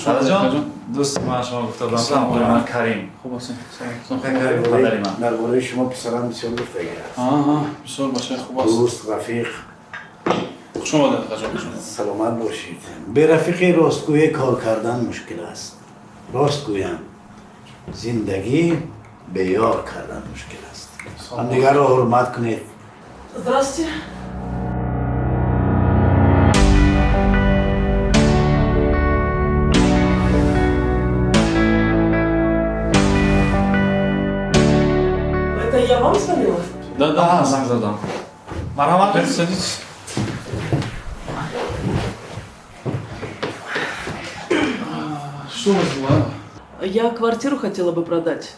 Дадаҷон, дӯсти ман шумо гуфта будам, ҳамкори ман Карим. Хуб ҳастем. Карим падари ман. Дар бораи шумо писарам бисёр гуфтагӣ аст. Аҳа, бисёр бачаи хуб аст. Дӯст, рафиқ. Хуш омадед, акаҷон. Хуш омадед. Саломат бошед. Бе рафиқи ростгӯе кор кардан мушкил аст. Рост гӯям, зиндагӣ беёр кардан мушкил аст. Ҳамдигарро ҳурмат кунед. Здравствуйте. Это я вам звонила? Да, да. Аҳа, занг задам. Марҳамат. Садитесь. Что у вас было? Я квартиру хотела бы продать.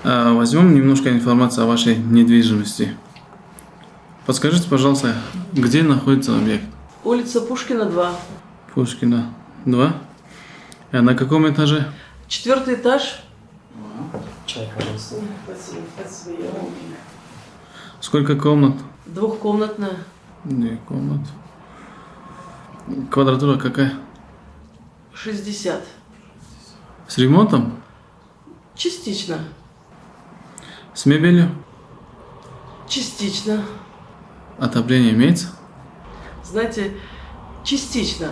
Возьмем немножко информации о вашей недвижимости. Подскажите, пожалуйста, где находится объект? Улица Пушкина, 2. Пушкина, 2. А на каком этаже? Четвертый этаж. Чай, пожалуйста. Спасибо, спасибо. Сколько комнат? Двухкомнатная. Две комнаты. Квадратура какая? 60. С ремонтом? Частично. С мебелью? Частично. Отопление имеется? Знаете, частично.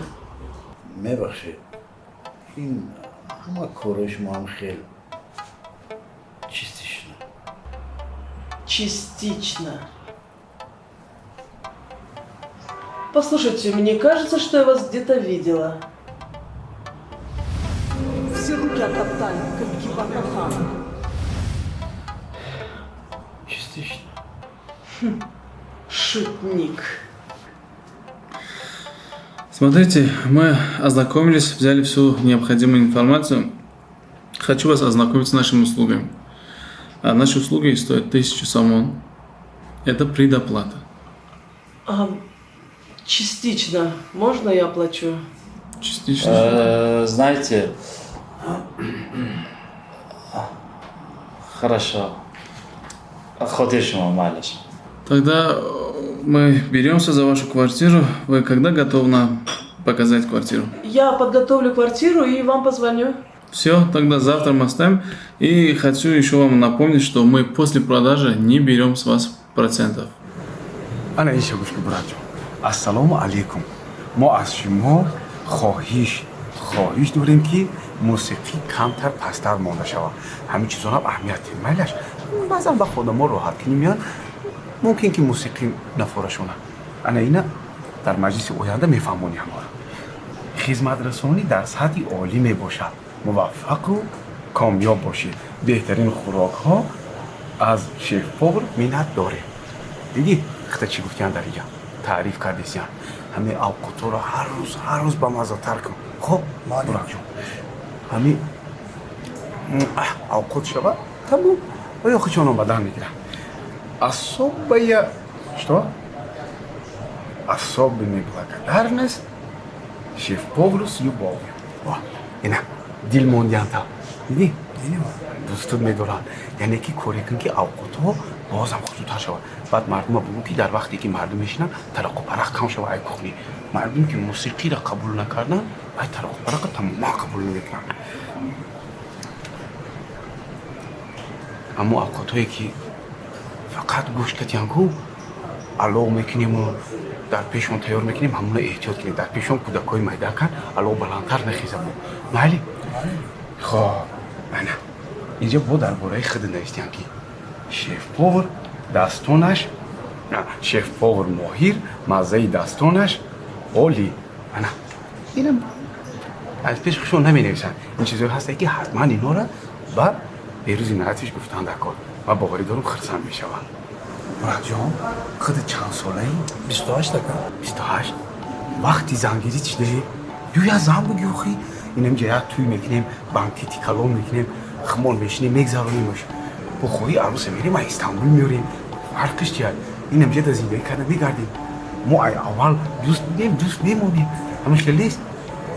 Мебахшед, ин ҳама корҳои шумо ҳам хел частично. Частично. Послушайте, мне кажется, что я вас где-то видела. Все руки оттоптали, как кибакахан. Частично. Шутник. Смотрите, мы ознакомились, взяли всю необходимую информацию. Хочу вас ознакомить с нашими услугами. А наши услуги стоят 1000 сомон. Это предоплата. А, частично. Можно я оплачу? Частично. Знаете, хорошо. Хотир шумо, майлаш. Тогда мы беремся за вашу квартиру. Вы когда готовы нам показать квартиру? Я подготовлю квартиру и вам позвоню. Все, тогда завтра мы оставим. И хочу еще вам напомнить, что мы после продажи не берем с вас процентов. Ана иша гӯш ки, буратҷон, ассалому алайкум. Мо аз шумо хоҳиш дорем, ки мусиқӣ камтар пасттар монда шавад. Ҳамин чизонам аҳамият майлаш. Баъзан вақт одамо роҳаткунӣ меянд, мумкин ки мусиқӣ нафорашона. Ана ина дар маҷлиси оянда мефаҳмонӣ ҳаморо. Хизматрасонӣ дар сатҳи олӣ мебошад. Муваффақу комёб бошед. Беҳтарин хӯрокҳо аз шеф-повар миннат дорем. Дидӣ, хита чӣ гуфтиян дар инҷа? Таъриф кардесиян. Ҳамин авқотҳоро ҳар рӯз, ҳар рӯз бамаззатар кун. Хоб, буракҷон, ҳамин авқот шава, тамом, оё хучон омадан мегирам. Особая что, особенная благодарность шеф-повару с любовью. Ина дил мондиянта, дидӣ, дӯстут медоранд. Яъне ки коре кун, ки авқотҳо бозам хусутар шавад. Баъд мардума бугӯ, ки дар вақте ки мардум мешинанд, тарақу парақ кам шавад. Ай кухни мардум ки мусиқиро қабул накарданд, ай тарақу парақа тамоман қабул намекунанд. Аммо авқотҳое ки фақат гӯшт катиянку алов мекунему, дар пешон тайёр мекунем, ҳамона эҳтиёт кунем. Дар пешон кӯдакҳои майда кард, алов баландтар нахезабу. Майли? Хоб, ана инҷа бо дар бораи худ навистиям, ки шеф-повар дастонаш, шеф-повар моҳир, маззаи дастонаш олӣ. Ана инам аз пеш хушон наменависанд. Ин чизҳое ҳастае, ки ҳатман инҳоро ба берӯзи наратиш гуфтан дар кор. Ман боварӣ дорам, хирсанд мешаванд. Муратҷон, худ чанд солаӣ? 28, ака. 28. Вақти зангирӣ чӣ дорӣ? Ё я зан буги, охи. Инам ҷа як тӯй мекунем, банкети калон мекунем, хумон мешинем, мегзаронимаш. Бо хоҳӣ арӯса мерем, ай Истанбул меорем. Фарқиш чи? Инам ҷа да зиндагӣ карда мегардем. Мо ай аввал дӯст будем, дӯст мемонем. Ҳамин хел нест?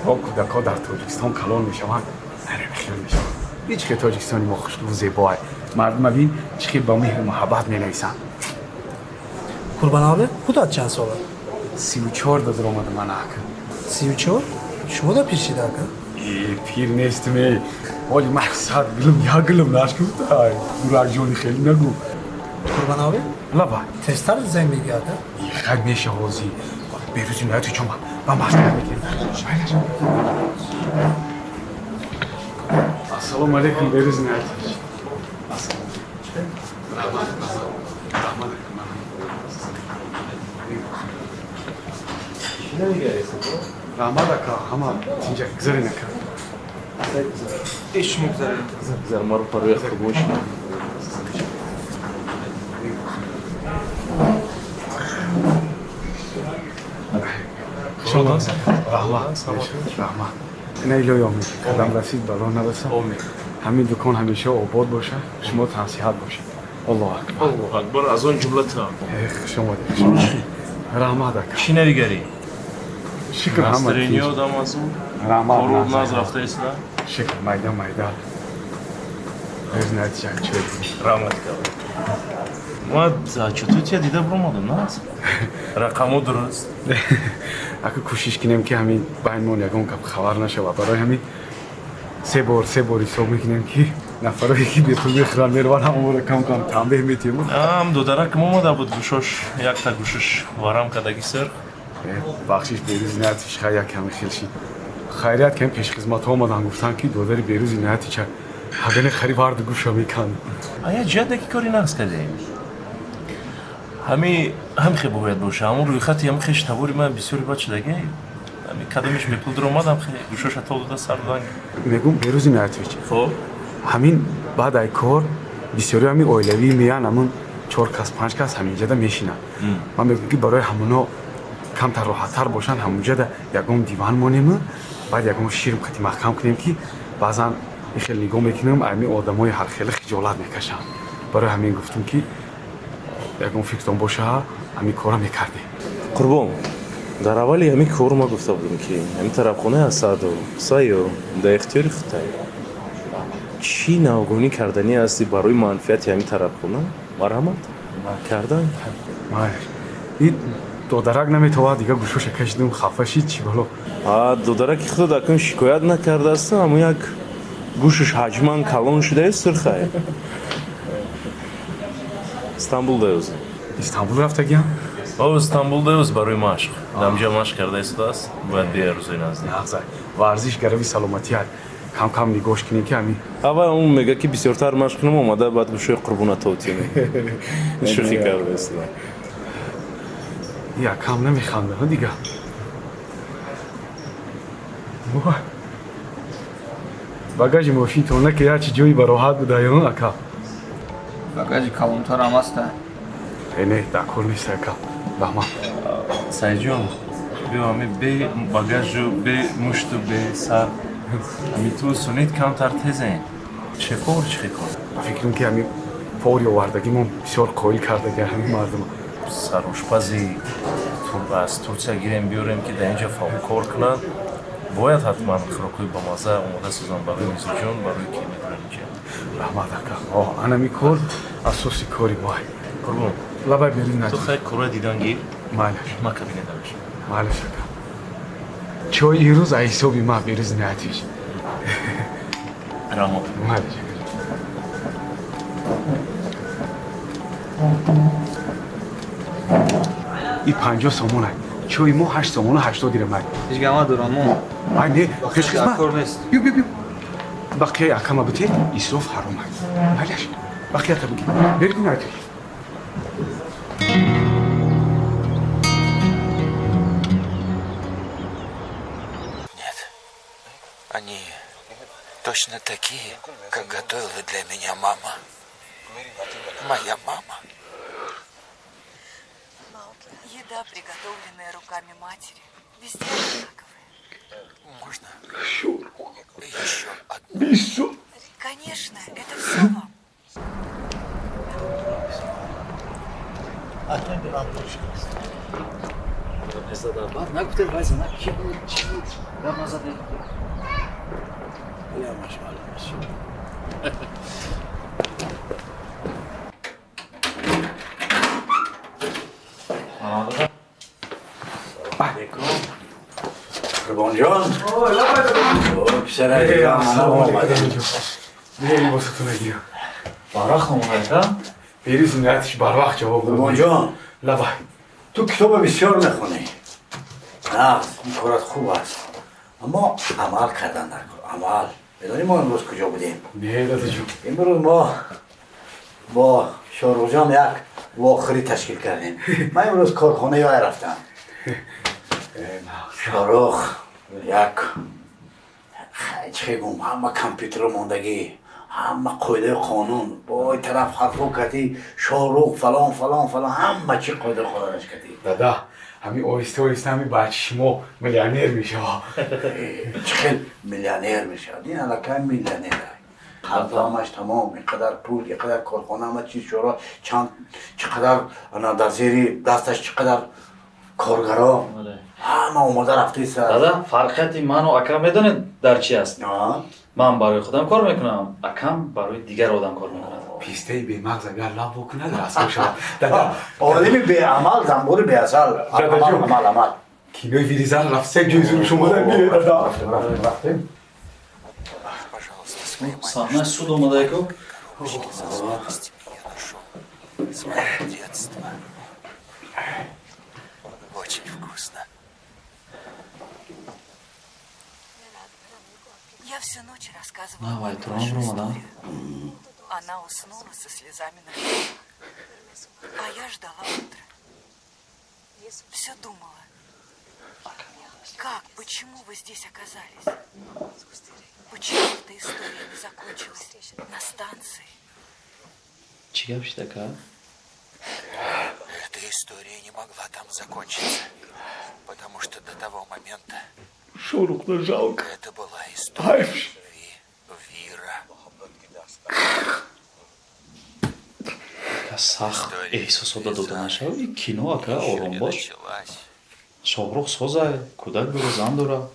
Бо кӯдакҳо дар Тоҷикистон калон мешаванд, ҳамин хел мешаванд. Ҳеҷ хел Тоҷикистони мо хушрӯ, зебоай. Мардума бин, чӣ хел ба меҳру муҳаббат менависанд. Курбаналӣ, худат чанд сола? 34 додир омада ман, ака. 34? Шумо да пир шида, ака. Пир нестим, эй. Ҳоли ман сад гулм, як гулм нашкуфтай. Дуракҷони хеле нагӯ. Қурбонови? Лаба. Тезтар занг мегирад? Хай меша ҳозӣ. Берӯзи нояти чома. Ман маслиҳат мекунем. Ассалому алайкум, Берӯз Иноятович. Раҳмат, раҳмат. Раҳмат ака, ҳама тинҷа гузарен ака. Иш мегузарем. Гузар, маро парои қурбон шуд. Раҳмат, раҳмат. Ина илоҳи омин. Қадам расид, бало нараса. Ҳамин дукон ҳамеша обод боша, шумо тансиҳат бошед. Аллоҳу акбар. Аллоҳу акбар, аз он ҷумла та. Хуш омадед. Хуш омадед. Раҳмат ака. Чӣ навигарӣ? Шукр ҳама. Настроение одам аз он? Раҳмат. Кору наз рафта иста? Шукр, майда майда. Знаете, як чой. Раҳмат калон. Ма чутутия дида буромадам, наз? Рақамо дуруст. Ака кӯшиш кунем ки ҳамин байнмон ягон гап хабар нашавад. Барои ҳамин се бор ҳисоб мекунем ки нафарое ки бепул мехӯранд мераванд, ҳамонро кам кам танбеҳ метиҳем. Ам додаракам омада буд, гӯшош якта гӯшаш варам кадаги сирх. Бахшиш Берӯз Иноятович, хай як ками хел шид. Хайрият кам пешхизматҳо омаданд, гуфтанд ки додари Берӯз Иноятовича ҳагане хари варду гӯша меканд. Ая ҷиҳате ки кори нағз кардем. Ҳами ҳам хе бояд боша, ҳамон рӯйхати ҳам хеш табори ман бисёри бад шудаги. Ҳами кадомиш бепул даромад, ҳам хе гӯшоша тол дода сар додан. Мегӯм Берӯз Иноятович. Хоб. Ҳамин баъд ай кор бисёри ҳамин оилавӣ меян, ҳамон 4 кас 5 кас ҳаминҷада мешинанд. Ман мегӯм ки барои ҳамоно камтар роҳаттар бошанд, ҳамонҷада ягон диван монем, баъд ягон ширм қати маҳкам кунем ки баъзан хеле нигоҳ мекунам, ҳамин одамои ҳархела хиҷолат мекашанд. Барои ҳамин гуфтум ки ягон фикртон боша, ҳамин корро мекардем. Қурбон, дар аввали ҳамин кор ма гуфта будем ки ҳамин тарабхонаи Асаду Сайё дар ихтиёри худай. Чӣ навгонӣ карданӣ ҳастӣ барои манфиати ҳамин тарабхона? Марҳамат кардан. Майш, ин додарак наметавонад, дига гӯшоша кашидум, хафа шид, чӣ бало? Додараки худо дакун шикоят накардааст, аммо як гӯшаш ҳаҷман калон шудаю сирхай. Истанбул даёз. Истанбул рафтагиам? О, Истанбул даёз барои машқ. Дамҷа машқ карда истодааст, бояд бия рӯзои наздик. Нағзай. Варзиш гарави саломатият. Кам кам нигоҳш кунем ки ҳамин. Аввал он мега ки бисёртар машқ кунам, омада баъд гӯшои қурбона тотим. Шӯхӣ карда истода. Я кам намеханда, дига. Багажи мошинтон на ки ҳарчи ҷои бароҳат будаё, ака? Багажи калонтарам аста. Не, дар кор нест, ака. Раҳмат. Сайҷон, биё ҳами бе багажу, бе мушту, бе сар. Ҳами ту сунид камтар тезен. Чӣ кор, чӣ кор? Фикрам ки ҳами пори овардагимон бисёр қоил кардаги ҳамин мардума. Сарошпази аз Турсия гирем биёрем ки дар инҷа кор кунанд. Бояд ҳатман хӯрокҳои бамазза омода созанд барои мизоҷон, барои ки медоранд инҷа. Раҳмат ака. Анами кор асоси кори мо. Қурбон. Лабай берин ту хай кора дидан гир. Майлаш. Ма кабинета бошам. Майлаш ака. Чой ирӯз аз ҳисоби ма Берӯз Иноятович. Раҳмат. Майлаш ака. И 50 сомон ай. Чои мо 8 сомону 80 дирам ай. Ҳеҷ гап надорам мо. Ай не, пешхизмат. Кор нест. Бю бю бю. Бақияи акама бите, исроф ҳаром ай. Майлаш. Бақията бигир. Берӯз Иноятович. Нет. Они точно такие, как готовила для меня мама. Моя мама. Еда, приготовленная руками матери, везде одинаковая. Можно еще одну? Конечно, это все вам. Қурбонҷон, писара, барвақт омодака? Бериз ниятиш барвақт ҷавоб. Қурбонҷон, лабай. Ту китоба бисёр мехонӣ. Нағз, ин корат хуб аст, аммо амал кардан дар кор. Амал. Медонӣ, мо имрӯз куҷо будем? Не, дадаҷон. Имрӯз мо бо Шоҳрухҷон як вохӯрӣ ташкил кардем. Ман имрӯз корхонаи вай рафтам. Шоҳрух як, чӣ гум, ҳама компютеро мондагӣ, ҳама қоидаи қонун бо тараф ҳарфо кардӣ. Шоҳрух фалон, фалон, фалон, ҳама чӣ қоидаи қонунаш кардӣ. Дада, ҳами оҳиста оҳиста ҳами бачи шумо миллионер мешавад. Чӣ хел миллионер мешавад? Ин аллакай миллионер. Қарза ҳамаш тамом, ин қадар пул, ин қадар корхона, ҳама чиз шӯро, чанд, чӣ қадар дар зери дасташ, чӣ қадар коргаро, ҳама омода рафтаиста. Дада, фарқияти ману акам медонед дар чи аст? Ман барои худам кор мекунам, акам барои дигар одам кор мекунад. Пистаи бемағз агар лаб бокунад, расо шавад. Дада, одами беамал занбури беасал. Дадаҷон, амал, амал. Кинои Виризан рафт, се ҷои шумо мебинед, дада. Рафтем, рафтем, рафтем. Саҳнаи суд омадаяку. Детства. Очень вкусно. Я всю ночь рассказывала На, маме Вайтрон вашу Романа. Историю. Она уснула со слезами на глазах. А я ждала утра. Все думала. Как, почему вы здесь оказались? Почему эта история не закончилась на станции? Чӣ гап шид, ака? Эта история не могла там закончиться, потому что до того момента Шоҳрухна жалко. Это была история любви Вира. Ака, сахт эҳсосота дода нашав. И кино, ака, ором бош. Началась. Шоҳрух созай, кӯдак дора, зан дора.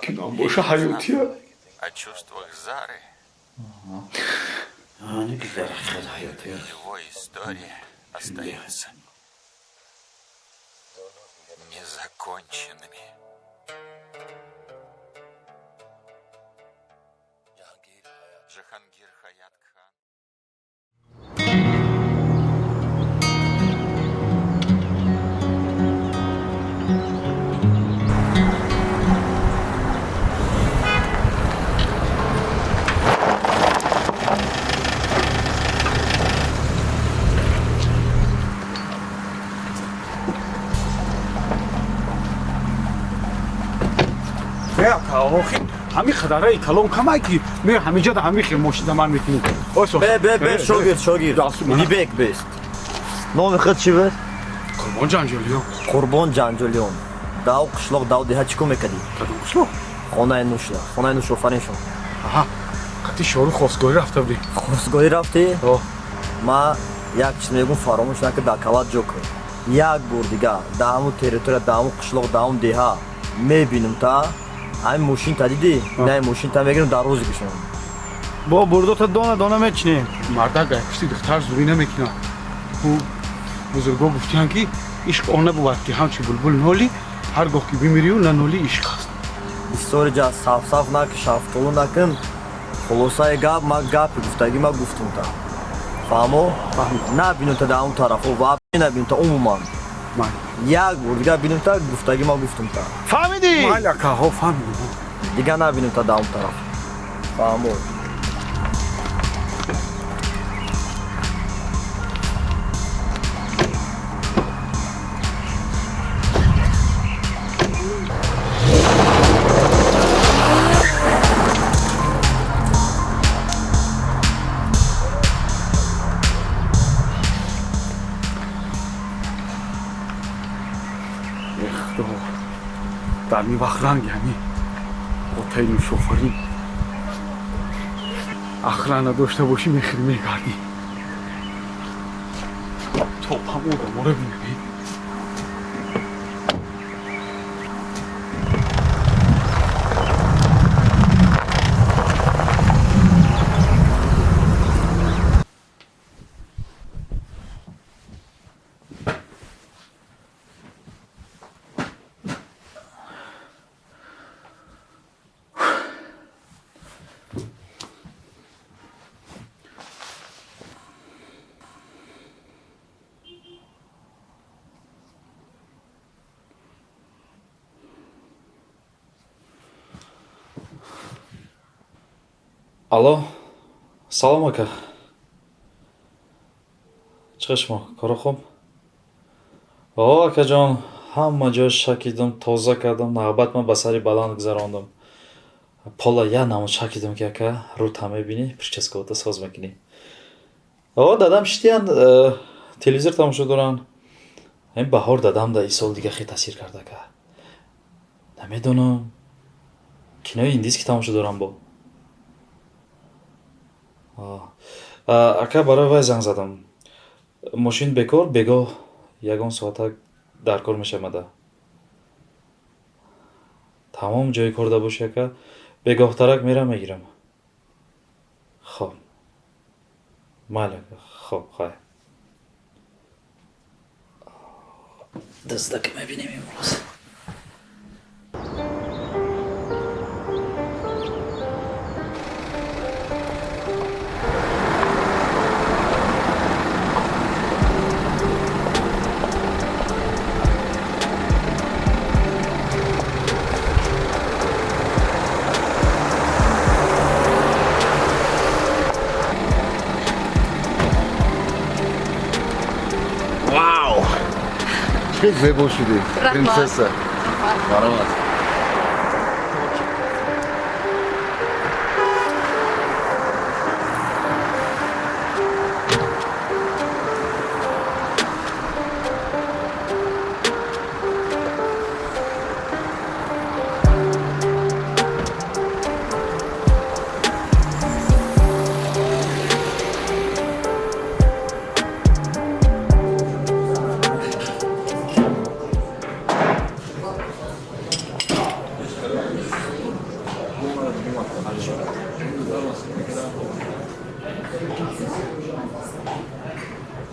Киноам боша, ҳаётия. О чувствах Зары. Ани ки дар ҳақиқат ҳаётия. Его история остается незаконченными. Джахангир Хаят Кхан. Охи, ҳами хадараи калон камай, ки ме ҳамиҷа да ҳами хел мошина ман мекунӣ. Бе, бе, бе, шогирд, шогирд. Либек бест. Номи худ чӣ буд? Қурбон Ҷанҷолиён. Қурбон Ҷанҷолиён. Дав қишлоқ, дав деҳа чӣ кор мекардӣ? Кадом қишлоқ? Хонаи нушла, хонаи нушофариншон. Аҳа, қати шору хостгорӣ рафта будем. Хостгорӣ рафтӣ? Ма як чиз мегӯм, фаромӯш накар, дар калат ҷо кун. Як бор дигар дар ҳамун территория, дар ҳамун қишлоқ, дар ҳамун деҳа мебинам та, ҳамин мошин та дидӣ, на, мошин та мегирам, дар рӯзи кушам. Бо бурдота дона дона мечинем. Мардак ай пушти духтар зурӣ намекунад. Ӯ бузургҳо гуфтиянд, ки ишқ он набувад, ки ҳамчун булбул нолӣ, ҳар гоҳ ки бимирию нанолӣ, ишқ аст. Бисёри ҷа сафсаф накун, шафтолу накун. Хулосаи гап, ма гапи гуфтагӣ ма гуфтум та. Фаҳмо? Набинум та дар ҳамун тарафҳо ва набинум та умуман. Як бор дигар бинум та, гуфтагӣ ма гуфтум та. Фаҳмидӣ? Майли, акаҳо, фаҳмидем. Дигар набинум та дар ҳамун тараф. Фаҳмо? Худо, дар ми вақт ранги ҳами отаи нушофарин охрана дошта бошӣ, мехӯри, мегардӣ. То ҳам одаморо бинавӣ. Алло, салом, ака. Чӣ хел шумо, коро хуб? О, акаҷон, ҳама ҷо шакидам, тоза кардам, навбат ман ба сари баланд гузарондам. Пола як намуд шакидам, ки ака, рӯта мебинӣ, прическаота соз мекунӣ. О, дадам шитиянд, телевизор тамошо доранд. Ин баҳор дадам да исол дига хел таъсир кард, ака. Намедонам, кинои индийский тамошо дорам бо. Ака, барои вай занг задам. Мошин бекор, бегоҳ ягон соата дар кор мешавада. Тамом ҷои корда боши, ака, бегоҳтарак мерам мегирам. Хоб. Майли, ака, хоб, хайр. Дастака мебинем имрӯз. Вау! Чӣ зебо шудӣ, принсесса. Марҳамат.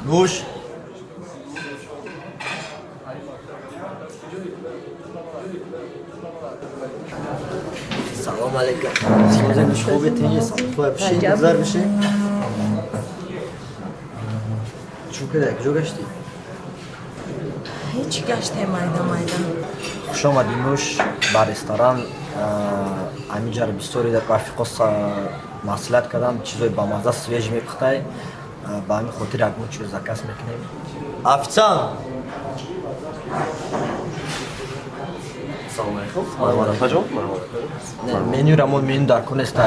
Нӯш. Салом алейкум. Созем, хубе, тинҷи? Хуб, бишин, гузар, бишин. Чӯ када, куҷо гаштӣ? Ҳеҷ, гаштем майда майда. Хуш омадӣ, Нӯш, ба ресторан. Ҳаминҷаро бисёре рафиқо маслиҳат кардам, чизои бамаза, свежий мепухтай. Ба ҳамин хотир ягон чиз заказ мекунем. Официант! Салом алейкум. Марҳамат, апаҷон. Марҳамат. Менюра мо меню дар кор неста.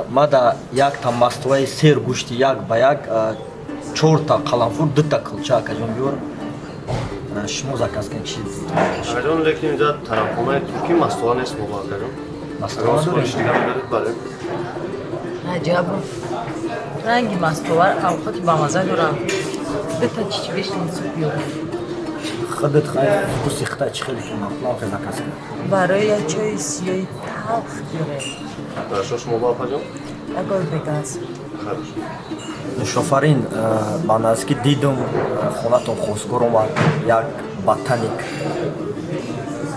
Ма да якта мастоваи сер гӯшти як ба як, чорта қаламфур, дута кулча, акаҷон, биёр. Шумо заказ кунед чиз. Акаҷон, лекин инҷа тарафхонаи туркӣ, мастова нест мо, акаҷон. Мастова надорем? Дигар медоред, бале. Аҷаб, ранги мастовар авқоти бамаза дорам. Дута чичвишни суп биёр. Худат хай, вкуси хитай чӣ хеле ки мақулам, хел заказ кун. Барои як чойи сиёҳи талх биёрем. Хорошо, шумо ба, апаҷон? Ягон бегаз. Хорошо. Нӯшофарин, ба наздикӣ дидум, хонатон хостгор омад як ботаник.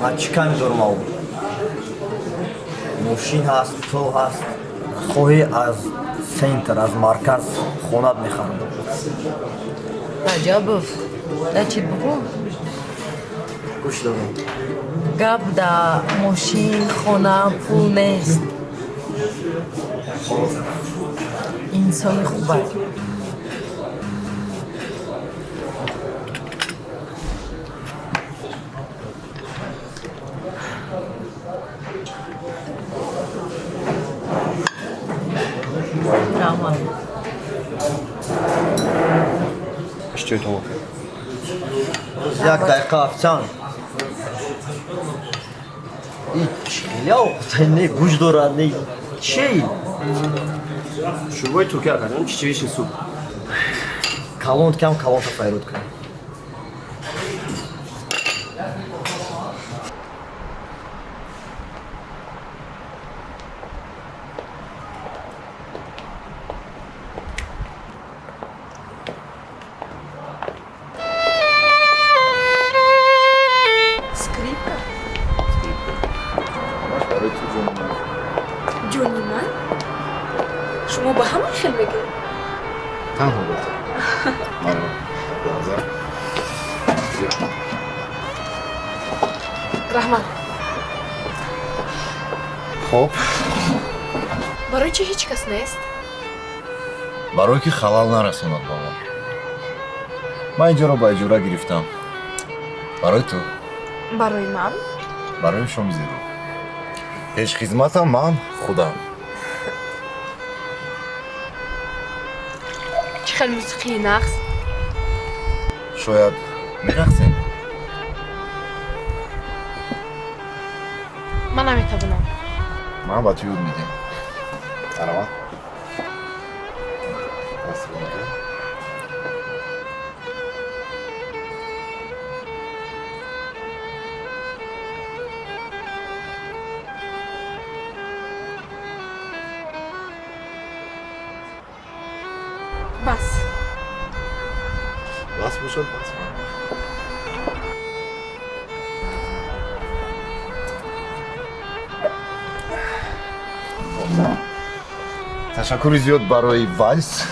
Ман чӣ ками дорум ав? Мошин ҳаст, пул ҳаст. Хоҳӣ, аз центр, аз марказ хонат мехарам. Раҷабов, да чӣ бугӯ? Гӯш дорам. Гап да мошин, хона, пул нест. Инсони хубай. Раҳмат. Иштиётон. Як дақиқа, официант. И хеле овқат, не гӯшт дорад, не чи? Шӯрбои туркӣ, акаҷон, чечевичный суп. Калон кам, калонта файрод кун. Скрипка? Ҳамаш барои ту, ҷони ман. Ҷони ман? Шумо ба ҳама хел мегӯед? Танҳо ба ту. Марҳамат. Лаҳза. Биё. Раҳмат. Хоб. Барои чӣ ҳеҷ кас нест? Барое ки халал нарасонад ба мо. Ман инҷоро ба иҷора гирифтам. Барои ту. Барои ман? Барои шоми зебо. Пешхизматам ман худам. Чӣ хел мусиқии нағз. Шояд мерақсем? Ман наметавонам. Ман ба ту ёд медиҳам. Арават. Бас. Бас бошад, бас. Ташаккури зиёд барои вальс.